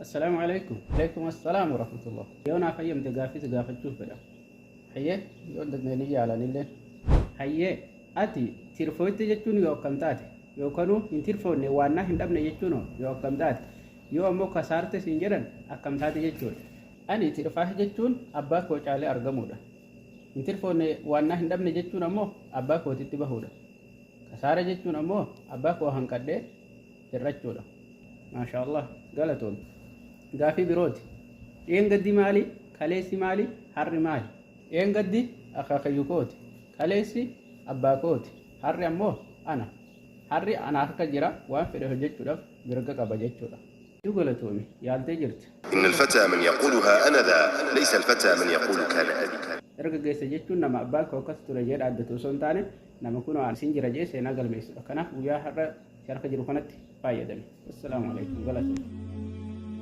Assalaamu alaikum. Alaikum assalaam wa rahmatullah. Yoo naaf hayyamte gaaffii si gaafachuuf fedha. Hayyee, yoo dandeenye yaalanillee. Hayyee, ati tirfooyte jechuun yoo akkam taate, yookanuu hin tirfoonne waannaa hin dhabne jechuun yoo akkam taate, yoo ammoo kasaarte siin jedhan akkam taate jechuudha. Ani tirfaahe jechuun abbaa koo caalee argamuudha. Hin tirfoonne waannaa hin dhabne jechuun ammoo abbaa kootitti bahuudha. Kasaara jechuun ammoo abbaa koo hanqadhee hir'achuudha. Maasha Allah, galatoom. Gaafii birooti. Dheengaddi maali? Kaleessi maali? Harri maali? Dheengaddi akaakayyuu kooti. Kaleessi abbaa kooti. Harri ammoo ana. Harri ana harka jira, waan fedhe hojjechuudhaaf mirga qaba jechuudha. Hedduu galatoomi, yaaltee jirti. إن الفتى من يقول ها أنا ذا، ليس الفتى من يقول كان أبي. Dargaggeessa jechuun nama abbaan koo akkas ture jedhee dhaabbatu osoo hin taane, nama kun waan isin jira jee seenaa galmeessudha. Kanaaf guyyaa har'a si harka jiru kanatti fayyadame. Assalaamu alaikum, galatoome.